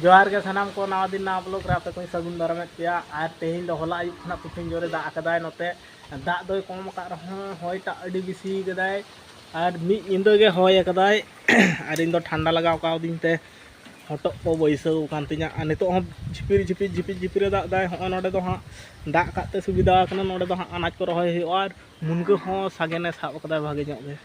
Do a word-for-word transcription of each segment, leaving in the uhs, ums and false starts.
ᱡᱚᱦᱟᱨ ᱜᱮ ᱥᱟᱱᱟᱢ ᱠᱚ, ᱱᱟᱣᱟ ᱫᱤᱱ ᱱᱟᱣᱟ vlog ᱨᱮ ᱟᱯᱮ ᱠᱚᱧ ᱥᱟᱹᱜᱩᱱ ᱫᱟᱨᱟᱢᱮᱫ ᱯᱮᱭᱟ᱾ ᱟᱨ ᱛᱮᱦᱮᱧ ᱫᱚ ᱦᱚᱞᱟ ᱟᱹᱭᱩᱵ ᱠᱷᱚᱱᱟᱜ ᱠᱚᱴᱷᱤᱱ ᱡᱳᱨᱮ ᱫᱟᱜ ᱟᱠᱟᱫᱟᱭ᱾ ᱱᱚᱛᱮ ᱫᱟᱜ ᱫᱚᱭ ᱠᱚᱢ ᱟᱠᱟᱫ ᱨᱮᱦᱚᱸ ᱦᱚᱭ ᱫᱟᱜ ᱟᱹᱰᱤ ᱵᱮᱥᱤ ᱠᱟᱫᱟᱭ᱾ ᱟᱨ ᱢᱤᱫ ᱧᱤᱫᱟᱹ ᱜᱮ ᱦᱚᱭ ᱟᱠᱟᱫᱟᱭ᱾ ᱟᱨ ᱤᱧ ᱫᱚ ᱴᱷᱟᱱᱰᱟ ᱞᱟᱜᱟᱣ ᱠᱟᱣᱫᱤᱧ ᱛᱮ ᱦᱚᱴᱚᱜ ᱠᱚ ᱵᱟᱹᱭᱥᱟᱹᱣ ᱟᱠᱟᱱ ᱛᱤᱧᱟ᱾ ᱟᱨ ᱱᱤᱛᱚᱜ ᱦᱚᱸ ᱡᱷᱤᱯᱤᱨ ᱡᱷᱤᱯᱤᱨ ᱡᱷᱤᱯᱤᱨ ᱡᱷᱤᱯᱤᱨ ᱮ ᱫᱟᱜ ᱮᱫᱟᱭ᱾ ᱦᱚᱸᱜᱼᱚᱭ ᱱᱚᱰᱮ ᱫᱚ ᱦᱟᱸᱜ ᱫᱟᱜ ᱠᱟᱜ ᱛᱮ ᱥᱩᱵᱤᱫᱷᱟ ᱟᱠᱟᱱᱟ᱾ ᱱᱚᱰᱮ ᱫᱚ ᱦᱟᱸᱜ ᱟᱱᱟᱡᱽ ᱠᱚ ᱨᱚᱦᱚᱭ ᱦᱩᱭᱩᱜᱼᱟ᱾ ᱟᱨ ᱢᱩᱱᱜᱟᱹ ᱦᱚᱸ ᱥᱟᱜᱮᱱᱮ ᱥᱟᱵ ᱟᱠᱟᱫᱟ ᱵᱷᱟᱜᱮ ᱧᱚᱜ ᱜᱮ᱾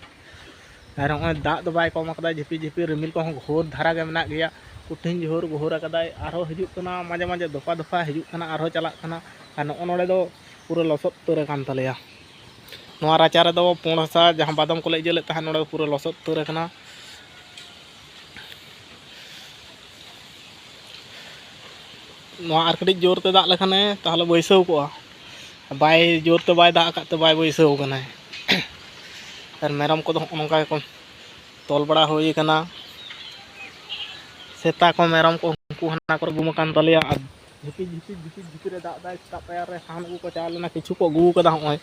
ᱟᱨ ᱱᱚᱜᱼᱚᱭ ᱫᱟᱜ ᱫᱚ ᱵᱟᱭ ᱠᱚᱢ ᱟᱠᱟᱫᱟ, ᱡᱷᱤᱯᱤᱨ ᱡᱷᱤᱯᱤᱨ ᱨᱤᱢᱤᱞ ᱠᱚᱦᱚᱸ ᱜᱷᱳᱨ ᱫᱷᱟᱨᱟ ᱜᱮ ᱢᱮᱱᱟᱜ ᱜᱮᱭᱟ᱾ ᱠᱚᱴᱷᱤᱱ ᱡᱷᱳᱨ ᱜᱷᱳᱨ ᱟᱠᱟᱫᱟᱭ, ᱟᱨᱦᱚᱸ ᱦᱤᱡᱩᱜ ᱠᱟᱱᱟ, ᱢᱟᱡᱷᱮ ᱢᱟᱡᱷᱮ ᱫᱚᱯᱷᱟ ᱫᱚᱯᱷᱟ ᱦᱤᱡᱩᱜ ᱠᱟᱱᱟ, ᱟᱨᱦᱚᱸ ᱪᱟᱞᱟᱜ ᱠᱟᱱᱟ᱾ ᱟᱨ ᱱᱚᱜᱼᱚ ᱱᱚᱰᱮ ᱫᱚ ᱯᱩᱨᱟᱹ ᱞᱚᱥᱚᱫ ᱩᱛᱟᱹᱨ ᱟᱠᱟᱱ ᱛᱟᱞᱮᱭᱟ᱾ ᱱᱚᱣᱟ ᱨᱟᱪᱟ ᱨᱮᱫᱚ ᱯᱩᱸᱰ ᱦᱟᱥᱟ, ᱡᱟᱦᱟᱸ ᱵᱟᱫᱟᱢ ᱠᱚᱞᱮ ᱤᱭᱟᱹ ᱞᱮᱫ ᱛᱟᱦᱮᱸᱫ, ᱱᱚᱰᱮ ᱫᱚ ᱯᱩᱨᱟᱹ ᱞᱚᱥᱚᱫ ᱩᱛᱟᱹᱨ ᱟᱠᱟᱱᱟ᱾ ᱱᱚᱣᱟ ᱟᱨ ᱠᱟᱹᱴᱤᱡ ᱡᱳᱨ ᱛᱮ ᱫᱟᱜ ᱞᱮᱠᱷᱟᱱᱮ ᱛᱟᱦᱚᱞᱮ ᱵᱟᱹᱭᱥᱟᱹᱣ ᱠᱚᱜᱼᱟ᱾ ᱵᱟᱭ, ᱡᱳᱨ ᱛᱮ ᱵᱟᱭ ᱫᱟᱜ ᱟᱠᱟᱫ ᱛᱮ ᱵᱟᱭ ᱵᱟᱹᱭᱥᱟᱹᱣ ᱠᱟᱱᱟᱭ᱾ ᱟᱨ ᱢᱮᱨᱚᱢ ᱠᱚᱫᱚ ᱦᱚᱸᱜᱼᱚ ᱱᱚᱝᱠᱟ ᱜᱮᱠᱚ ᱛᱚᱞ ᱵᱟᱲᱟ ᱦᱩᱭ ᱠᱟᱱᱟ᱾ ᱥᱮᱛᱟ ᱠᱚ, ᱢᱮᱨᱚᱢ ᱠᱚ, ᱩᱱᱠᱩ ᱦᱟᱱᱟ ᱠᱚᱨᱮ ᱵᱩᱢ ᱟᱠᱟᱱ ᱛᱟᱞᱮᱭᱟ᱾ ᱟᱨ ᱡᱷᱤᱯᱤᱨ ᱡᱷᱤᱯᱤᱨ ᱡᱷᱤᱯᱤᱨ ᱡᱷᱤᱯᱤᱨ ᱮ ᱫᱟᱜ ᱮᱫᱟ᱾ ᱥᱮᱛᱟᱜ ᱯᱟᱭᱟᱨ ᱨᱮ ᱥᱟᱦᱟᱱ ᱟᱹᱜᱩ ᱠᱚ ᱪᱟᱞᱟᱣ ᱞᱮᱱᱟ, ᱠᱤᱪᱷᱩ ᱠᱚ ᱟᱹᱜᱩ ᱟᱠᱟᱫᱟ, ᱦᱚᱸᱜᱼᱚᱭ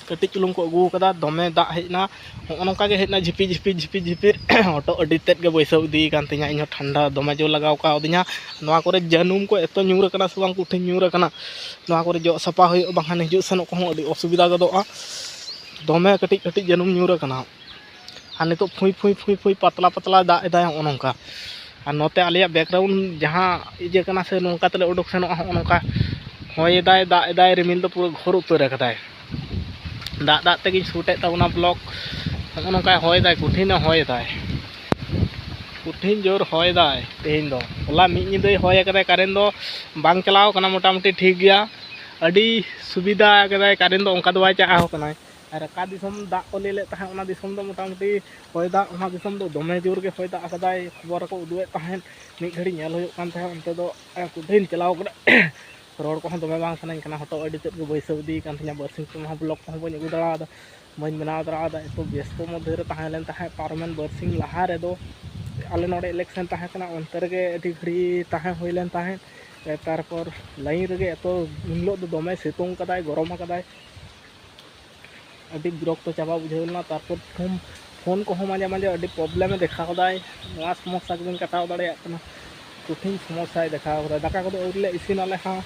ᱠᱟᱹᱴᱤᱡ ᱪᱩᱞᱩᱝ ᱠᱚ ᱟᱹᱜᱩ ᱟᱠᱟᱫᱟ, ᱫᱚᱢᱮ ᱫᱟᱜ ᱦᱮᱡ ᱮᱱᱟ᱾ ᱦᱚᱸᱜᱼᱚ ᱱᱚᱝᱠᱟ ᱜᱮ ᱦᱮᱡ ᱮᱱᱟ, ᱡᱷᱤᱯᱤᱨ ᱡᱷᱤᱯᱤᱨ ᱡᱷᱤᱯᱤᱨ ᱡᱷᱤᱯᱤᱨ᱾ ᱦᱚᱴᱚᱜ ᱟᱹᱰᱤ ᱛᱮᱫ ᱜᱮ ᱵᱟᱹᱭᱥᱟᱹᱣ ᱤᱫᱤ ᱠᱟᱱ ᱛᱤᱧᱟ᱾ ᱤᱧᱦᱚᱸ ᱴᱷᱟᱱᱰᱟ ᱫᱚᱢᱮ ᱡᱳᱨ ᱞᱟᱜᱟᱣ ᱠᱟᱣᱫᱤᱧᱟ᱾ ᱱᱚᱣᱟ ᱠᱚᱨᱮ ᱡᱟᱹᱱᱩᱢ ᱠᱚ ᱮᱛᱚ ᱧᱩᱨ ᱟᱠᱟᱱᱟ ᱥᱮ ᱵᱟᱝ, ᱠᱚᱴᱷᱤᱱ ᱧᱩᱨ ᱟᱠᱟᱱᱟ᱾ ᱱᱚᱣᱟ ᱠᱚᱨᱮ ᱡᱚᱜ ᱥᱟᱯᱷᱟ ᱦᱩᱭᱩᱜᱼᱟ, ᱵᱟᱝᱠᱷᱟᱱ ᱦᱤᱡᱩᱜ ᱥᱮᱱᱚᱜ ᱠᱚᱦᱚᱸ ᱟᱹᱰᱤ ᱚᱥᱩᱵᱤᱫᱷᱟ ᱜᱚᱫᱚᱜᱼᱟ᱾ ᱫᱚᱢᱮ ᱠᱟᱹᱴᱤᱡ ᱠᱟᱹᱴᱤᱡ ᱡᱟᱹᱱᱩᱢ ᱧᱩᱨ ᱟᱠᱟᱱᱟ᱾ ᱟᱨ ᱱᱤᱛᱚᱜ ᱯᱷᱩᱸᱭ ᱯᱷᱩᱸᱭ ᱯᱷᱩᱸᱭ ᱯᱷᱩᱸᱭ ᱯᱟᱛᱞᱟ ᱯᱟᱛᱞᱟ ᱫᱟᱜ ᱮᱫᱟᱭ, ᱦᱚᱸᱜᱼᱚ ᱱᱚᱝᱠᱟ᱾ ᱟᱨ ᱱᱚᱛᱮ ᱟᱞᱮᱭᱟᱜ background ᱡᱟᱦᱟᱸ ᱤᱭᱟᱹ ᱠᱟᱱᱟ ᱥᱮ, ᱱᱚᱝᱠᱟ ᱛᱮᱞᱮ ᱩᱰᱩᱠ ᱥᱮᱱᱚᱜᱼᱟ, ᱦᱚᱸᱜᱼᱚ ᱱᱚᱝᱠᱟ᱾ ᱦᱚᱭ ᱮᱫᱟᱭ, ᱫᱟᱜ ᱮᱫᱟᱭ, ᱨᱤᱢᱤᱞ ᱫᱚ ᱯᱩᱨᱟᱹ ᱜᱷᱳᱨ ᱩᱛᱟᱹᱨ ᱟᱠᱟᱫᱟᱭ᱾ ᱫᱟᱜ ᱫᱟᱜ ᱛᱮᱜᱮᱧ shoot ᱮᱫ ᱛᱟᱵᱚᱱᱟ vlog᱾ ᱦᱚᱸᱜᱼᱚ ᱱᱚᱝᱠᱟᱭ ᱦᱚᱭ ᱮᱫᱟᱭ, ᱠᱚᱴᱷᱤᱱᱮ ᱦᱚᱭ ᱮᱫᱟᱭ, ᱠᱚᱴᱷᱤᱱ ᱡᱳᱨ ᱦᱚᱭ ᱮᱫᱟᱭ ᱛᱮᱦᱮᱧ ᱫᱚ᱾ ᱦᱚᱞᱟ ᱢᱤᱫ ᱧᱤᱫᱟᱹᱭ ᱦᱚᱭ ᱟᱠᱟᱫᱟᱭ, current ᱫᱚ ᱵᱟᱝ ᱪᱟᱞᱟᱣ ᱠᱟᱱᱟ, ᱢᱚᱴᱟᱢᱩᱴᱤ ᱴᱷᱤᱠ ᱜᱮᱭᱟ᱾ ᱟᱹᱰᱤ ᱥᱩᱵᱤᱫᱷᱟ ᱟᱠᱟᱫᱟᱭ, current ᱫᱚ ᱚᱱᱠᱟ ᱫᱚ ᱵᱟᱭ ᱪᱟᱜ ᱟᱠᱚ ᱠᱟᱱᱟᱭ᱾ ᱟᱨ ᱚᱠᱟ ᱫᱤᱥᱚᱢ ᱫᱟᱜ ᱠᱚ ᱞᱟᱹᱭ ᱞᱮᱫ ᱛᱟᱦᱮᱸᱫ, ᱚᱱᱟ ᱫᱤᱥᱚᱢ ᱫᱚ ᱢᱚᱴᱟᱢᱩᱴᱤ ᱦᱚᱭ ᱫᱟᱜ, ᱚᱱᱟ ᱫᱤᱥᱚᱢ ᱫᱚ ᱫᱚᱢᱮ ᱡᱳᱨ ᱜᱮ ᱦᱚᱭ ᱫᱟᱜ ᱟᱠᱟᱫᱟᱭ, ᱠᱷᱚᱵᱚᱨ ᱨᱮᱠᱚ ᱩᱫᱩᱜ ᱮᱫ ᱛᱟᱦᱮᱸᱫ᱾ ᱢᱤᱫ ᱜᱷᱟᱹᱲᱤᱡ ᱧᱮᱞ ᱦᱩᱭᱩᱜ ᱠᱟᱱ ᱛᱟᱦᱮᱸᱫ, ᱚᱱᱛᱮ ᱫᱚ ᱠᱚᱴᱷᱤᱱ ᱪᱟᱞᱟᱣ ᱠᱟᱱᱟ᱾ ᱨᱚᱲ ᱠᱚᱦᱚᱸ ᱫᱚᱢᱮ ᱵᱟᱝ ᱥᱟᱱᱟᱧ ᱠᱟᱱᱟ, ᱦᱚᱴᱚᱜ ᱟᱹᱰᱤ ᱛᱮᱫ ᱜᱮ ᱵᱟᱹᱭᱥᱟᱹᱣ ᱤᱫᱤ ᱠᱟᱱ ᱛᱤᱧᱟ᱾ ᱵᱟᱨᱥᱤᱧ ᱯᱮ ᱢᱟᱦᱟ vlog ᱠᱚᱦᱚᱸ ᱵᱟᱹᱧ ᱟᱹᱜᱩ ᱫᱟᱲᱮᱭᱟᱫᱟ, ᱵᱟᱹᱧ ᱵᱮᱱᱟᱣ ᱫᱟᱲᱮᱭᱟᱫᱟ᱾ ᱮᱛᱚ ᱵᱮᱥᱛᱚ ᱢᱚᱫᱽᱫᱷᱮ ᱨᱮ ᱛᱟᱦᱮᱸ ᱞᱮᱱ ᱛᱟᱦᱮᱸᱫ᱾ ᱯᱟᱨᱚᱢᱮᱱ ᱵᱟᱨᱥᱤᱧ ᱞᱟᱦᱟ ᱨᱮᱫᱚ ᱟᱞᱮ ᱱᱚᱰᱮ election ᱛᱟᱦᱮᱸ ᱠᱟᱱᱟ, ᱚᱱᱛᱮ ᱨᱮᱜᱮ ᱟᱹᱰᱤ ᱜᱷᱟᱹᱲᱤ ᱛᱟᱦᱮᱸ ᱦᱩᱭ ᱞᱮᱱ ᱛᱟᱦᱮᱸᱫ᱾ ᱛᱟᱨᱯᱚᱨ line ᱨᱮᱜᱮ ᱮᱛᱚ, ᱩᱱ ᱦᱤᱞᱳᱜ ᱫᱚ ᱫᱚᱢᱮ ᱥᱤᱛᱩᱝ ᱠᱟᱫᱟᱭ, ᱜᱚᱨᱚᱢ ᱟᱠᱟᱫᱟᱭ, ᱟᱹᱰᱤ ᱵᱤᱨᱚᱠᱛᱚ ᱪᱟᱵᱟ ᱵᱩᱡᱷᱟᱹᱣ ᱞᱮᱱᱟ᱾ ᱛᱟᱨᱯᱚᱨ ᱯᱷᱳᱱ, ᱯᱷᱳᱱ ᱠᱚᱦᱚᱸ ᱢᱟᱡᱷᱮ ᱢᱟᱡᱷᱮ ᱟᱹᱰᱤ problem ᱮ ᱫᱮᱠᱷᱟᱣ ᱫᱟᱭ, ᱱᱚᱣᱟ ᱥᱚᱢᱚᱥᱥᱟ ᱜᱮᱞᱤᱧ ᱠᱟᱴᱟᱣ ᱫᱟᱲᱮᱭᱟᱜ ᱠᱟᱱᱟ᱾ ᱠᱚᱴᱷᱤᱱ ᱥᱚᱢᱚᱥᱥᱟᱭ ᱫᱮᱠᱷᱟᱣ ᱠᱟᱫᱟ᱾ ᱫᱟᱠᱟ ᱠᱚᱫᱚ ᱟᱹᱣᱨᱤ ᱞᱮ ᱤᱥᱤᱱ ᱟᱞᱮ ᱦᱚᱸ᱾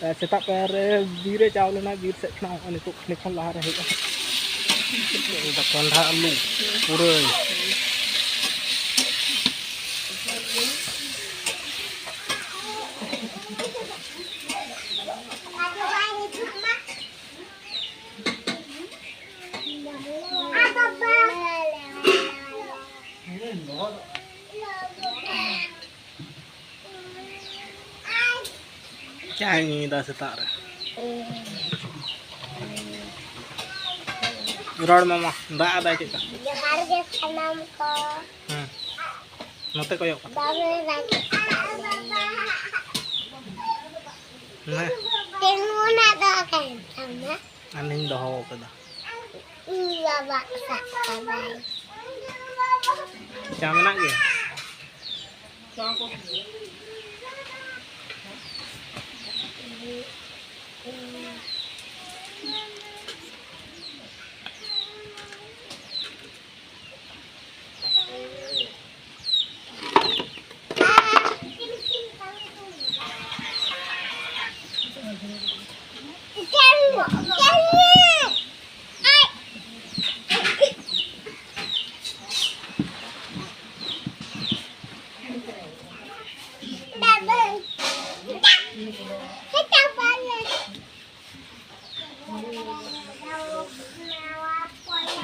ᱮ, ᱥᱮᱛᱟᱜ ᱯᱟᱭᱟᱨ ᱨᱮ ᱵᱤᱨ ᱮ ᱪᱟᱣ ᱞᱮᱱᱟ, ᱵᱤᱨ ᱥᱮᱫ ᱠᱷᱚᱱᱟᱜ ᱱᱚᱜᱼᱚᱭ ᱱᱤᱛᱚᱜ ᱠᱷᱟᱱᱤᱠ ᱠᱷᱚᱱ ᱞᱟᱦᱟ ᱨᱮ ᱦᱮᱡ ᱮᱱᱟ᱾ ᱠᱚᱸᱰᱷᱟ ᱟᱹᱞᱩ ᱯᱩᱨᱟᱹᱭ᱾ ᱪᱟᱭ ᱧᱩᱭᱮᱫᱟ ᱥᱮᱛᱟᱜ ᱨᱮ᱾ ᱨᱚᱲ ᱢᱟᱢᱟ, ᱫᱟᱜ ᱮᱫᱟᱭ ᱪᱮᱫᱠᱟ? ᱡᱚᱦᱟᱨ ᱜᱮ ᱥᱟᱱᱟᱢ ᱠᱚ᱾ ᱦᱮᱸ, ᱱᱚᱛᱮ ᱠᱚᱭᱚᱜ ᱠᱟᱛᱮ᱾ ᱫᱚᱢᱮ ᱫᱟᱜ ᱮᱫᱟ᱾ ᱦᱮᱸ᱾ ᱛᱤᱸᱜᱩ ᱨᱮᱱᱟᱜ ᱫᱚ ᱚᱠᱟᱭᱮᱱ ᱛᱟᱢᱟ? ᱟᱨ ᱱᱤᱧ ᱫᱚᱦᱚ ᱠᱟᱫᱟ᱾ ᱤᱧ ᱵᱟᱵᱟ ᱥᱟᱵ ᱠᱟᱫᱟᱭ᱾ ᱪᱟ ᱢᱮᱱᱟᱜ ᱜᱮᱭᱟ?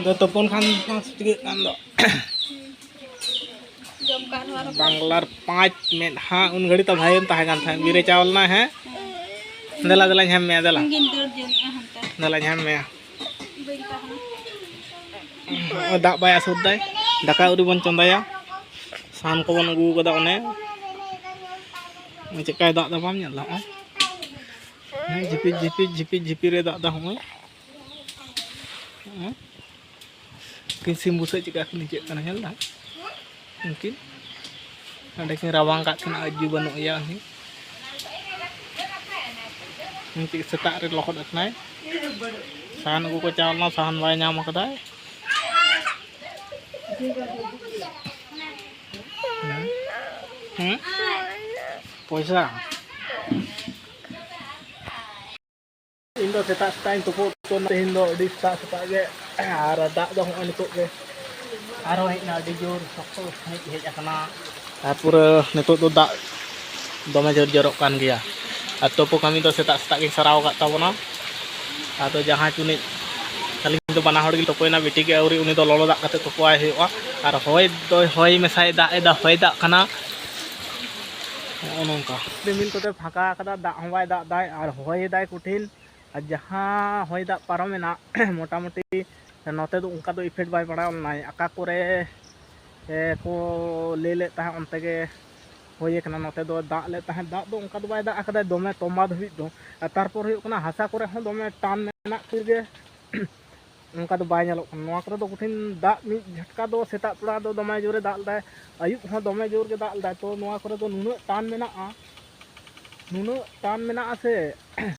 ᱫᱚ ᱛᱩᱯᱩᱱ ᱠᱷᱟᱱ ᱢᱟ ᱪᱤᱠᱟᱹᱜ ᱠᱟᱱ ᱫᱚ᱾ ᱡᱚᱢ ᱠᱟᱜ ᱱᱚᱣᱟ ᱨᱮ᱾ ᱵᱟᱝᱞᱟᱨ ᱯᱟᱸᱪ ᱢᱮᱫᱦᱟ ᱩᱱ ᱜᱷᱟᱹᱲᱤ ᱛᱚ ᱵᱷᱟᱭᱮᱢ ᱛᱟᱦᱮᱸ ᱠᱟᱱ ᱛᱟᱦᱮᱸᱫ, ᱵᱤᱨᱮ ᱪᱟᱣ ᱞᱮᱱᱟ, ᱦᱮᱸ? ᱫᱮᱞᱟ, ᱫᱮᱞᱟᱧ ᱦᱮᱢ ᱢᱮᱭᱟ, ᱫᱮᱞᱟ᱾ ᱤᱧᱜᱤᱧ ᱫᱟᱹᱲ ᱡᱚᱝᱮᱜᱼᱟ ᱦᱟᱱᱛᱮ᱾ ᱫᱮᱞᱟᱧ ᱦᱮᱢ ᱢᱮᱭᱟ᱾ ᱵᱟᱹᱧ ᱛᱟᱦᱮᱱᱟ᱾ ᱱᱚᱜᱼᱚᱭ ᱫᱟᱜ ᱵᱟᱭ ᱟᱹᱥᱩᱨ ᱫᱟᱭ, ᱫᱟᱠᱟ ᱟᱹᱣᱨᱤ ᱵᱚᱱ ᱪᱚᱸᱫᱟᱭᱟ᱾ ᱥᱟᱦᱟᱱ ᱠᱚᱵᱚᱱ ᱟᱹᱜᱩ ᱠᱟᱫᱟ, ᱚᱱᱮ ᱪᱮᱫᱠᱟᱭ ᱫᱟᱜ ᱫᱟ ᱵᱟᱢ ᱧᱮᱞ ᱫᱟ? ᱦᱚᱸᱜᱼᱚᱭ᱾ ᱦᱮᱸ, ᱡᱷᱤᱯᱤᱨ, ᱡᱷᱤᱯᱤᱨ, ᱡᱷᱤᱯᱤᱨ, ᱡᱷᱤᱯᱤᱨ ᱮ ᱫᱟᱜ ᱫᱟ, ᱦᱚᱸᱜᱼᱚᱭ᱾ ᱦᱮᱸ᱾ ᱩᱱᱠᱤᱱ ᱥᱤᱢ ᱵᱩᱥᱟᱹᱜ ᱪᱮᱫᱠᱟ ᱠᱤᱱ ᱤᱪᱟᱹᱜ ᱠᱟᱱᱟ, ᱧᱮᱞ ᱫᱟ? ᱩᱱᱠᱤᱱ ᱚᱸᱰᱮ ᱠᱤᱱ ᱨᱟᱵᱟᱝ ᱠᱟᱜ ᱠᱤᱱᱟ, ᱟᱡ ᱡᱩ ᱵᱟᱹᱱᱩᱜ ᱮᱭᱟ ᱩᱱᱤ᱾ ᱩᱱᱠᱤᱱ ᱥᱮᱛᱟᱜ ᱨᱮ ᱞᱚᱦᱚᱫ ᱟᱠᱟᱱᱟᱭ, ᱥᱟᱦᱟᱱ ᱟᱹᱜᱩ ᱠᱚ ᱪᱟᱞᱟᱣ ᱞᱮᱱᱟ, ᱥᱟᱦᱟᱱ ᱵᱟᱭ ᱧᱟᱢ ᱟᱠᱟᱫᱟᱭ᱾ ᱦᱮᱸ? ᱦᱮᱸ? ᱯᱚᱭᱥᱟ᱾ ᱤᱧ ᱫᱚ ᱥᱮᱛᱟᱜ ᱥᱮᱛᱟᱜ ᱤᱧ ᱛᱩᱯᱩ ᱩᱛᱟᱹᱨ ᱮᱱᱟ ᱛᱮᱦᱮᱧ ᱫᱚ, ᱟᱹᱰᱤ ᱥᱮᱛᱟᱜ ᱥᱮᱛᱟᱜ ᱜᱮ᱾ ᱟᱨ ᱫᱟᱜ ᱫᱚ ᱦᱚᱸᱜᱼᱚᱭ ᱱᱤᱛᱚᱜ ᱜᱮ ᱟᱨᱦᱚᱸ ᱦᱮᱡ ᱮᱱᱟ, ᱟᱹᱰᱤ ᱡᱳᱨ ᱥᱚᱠᱛᱚ ᱦᱮᱡ, ᱦᱮᱡ ᱟᱠᱟᱱᱟ᱾ ᱟᱨ ᱯᱩᱨᱟᱹ ᱱᱤᱛᱚᱜ ᱫᱚ ᱫᱟᱜ ᱫᱚᱢᱮ ᱡᱳᱨ ᱡᱚᱨᱚᱜ ᱠᱟᱱ ᱜᱮᱭᱟ᱾ ᱟᱨ ᱛᱩᱯᱩ ᱠᱟᱹᱢᱤ ᱫᱚ ᱥᱮᱛᱟᱜ ᱥᱮᱛᱟᱜ ᱜᱤᱧ ᱥᱟᱨᱟᱣ ᱟᱠᱟᱫ ᱛᱟᱵᱚᱱᱟ᱾ ᱟᱫᱚ ᱡᱟᱦᱟᱸᱭ ᱪᱩᱱᱤᱡ, ᱟᱹᱞᱤᱧ ᱫᱚ ᱵᱟᱱᱟ ᱦᱚᱲ ᱜᱮᱞᱤᱧ ᱛᱩᱯᱩᱭᱮᱱᱟ, ᱵᱤᱴᱤ ᱜᱮ ᱟᱹᱣᱨᱤ, ᱩᱱᱤ ᱫᱚ ᱞᱚᱞᱚ ᱫᱟᱜ ᱠᱟᱛᱮ ᱛᱩᱯᱩᱣᱟᱭ ᱦᱩᱭᱩᱜᱼᱟ᱾ ᱟᱨ ᱦᱚᱭ ᱫᱚᱭ ᱦᱚᱭ ᱢᱮᱥᱟᱭ ᱫᱟᱜ ᱮᱫᱟ, ᱦᱚᱭ ᱫᱟᱜ ᱠᱟᱱᱟ᱾ ᱱᱚᱜᱼᱚ ᱱᱚᱝᱠᱟ ᱨᱤᱢᱤᱞ ᱠᱚᱛᱮ ᱯᱷᱟᱸᱠᱟ ᱟᱠᱟᱫᱟ, ᱫᱟᱜ ᱦᱚᱸ ᱵᱟᱭ ᱫᱟᱜ ᱮᱫᱟᱭ ᱟᱨ ᱦᱚᱭ ᱮᱫᱟᱭ ᱠᱚᱴᱷᱤᱱ᱾ ᱟᱨ ᱡᱟᱦᱟᱸ ᱦᱚᱭ ᱫᱟᱜ ᱯᱟᱨᱚᱢᱮᱱᱟ, ᱢᱚᱴᱟᱢᱩᱴᱤ ᱱᱚᱛᱮ ᱫᱚ ᱚᱱᱠᱟ ᱫᱚ effect ᱵᱟᱭ ᱯᱟᱲᱟᱣ ᱞᱮᱱᱟ᱾ ᱚᱠᱟ ᱠᱚᱨᱮ, ᱮ, ᱠᱚ ᱞᱟᱹᱭ ᱞᱮᱫ ᱛᱟᱦᱮᱸᱫ ᱚᱱᱛᱮ ᱜᱮ ᱦᱩᱭ ᱟᱠᱟᱱᱟ, ᱱᱚᱛᱮ ᱫᱚ ᱫᱟᱜ ᱞᱮᱫ ᱛᱟᱦᱮᱸᱫ, ᱫᱟᱜ ᱫᱚ ᱚᱱᱠᱟ ᱫᱚ ᱵᱟᱭ ᱫᱟᱜ ᱟᱠᱟᱫᱟ ᱫᱚᱢᱮ ᱛᱚᱸᱵᱟ ᱫᱷᱟᱹᱵᱤᱡ ᱫᱚ᱾ ᱟᱨ ᱛᱟᱨᱯᱚᱨ ᱦᱩᱭᱩᱜ ᱠᱟᱱᱟ ᱦᱟᱥᱟ ᱠᱚᱨᱮ ᱦᱚᱸ ᱫᱚᱢᱮ ᱴᱟᱱ ᱢᱮᱱᱟᱜ ᱠᱷᱟᱹᱛᱤᱨ ᱜᱮ ᱚᱱᱠᱟ ᱫᱚ ᱵᱟᱭ ᱧᱮᱞᱚᱜ ᱠᱟᱱᱟ᱾ ᱱᱚᱣᱟ ᱠᱚᱨᱮ ᱫᱚ ᱠᱚᱴᱷᱤᱱ ᱫᱟᱜ ᱢᱤᱫ ᱡᱷᱟᱴᱠᱟ ᱫᱚ ᱥᱮᱛᱟᱜ ᱛᱚᱨᱟ ᱫᱚ ᱫᱚᱢᱮ ᱡᱳᱨᱮ ᱫᱟᱜ ᱞᱮᱫᱟᱭ, ᱟᱹᱭᱩᱵ ᱦᱚᱸ ᱫᱚᱢᱮ ᱡᱳᱨ ᱜᱮ ᱫᱟᱜ ᱞᱮᱫᱟᱭ᱾ ᱛᱚ ᱱᱚᱣᱟ ᱠᱚᱨᱮ ᱫᱚ ᱱᱩᱱᱟᱹᱜ ᱴᱟᱱ ᱢᱮᱱᱟᱜᱼᱟ, ᱱᱩᱱᱟᱹᱜ ᱴᱟᱱ ᱢᱮᱱᱟᱜᱼᱟ ᱥᱮ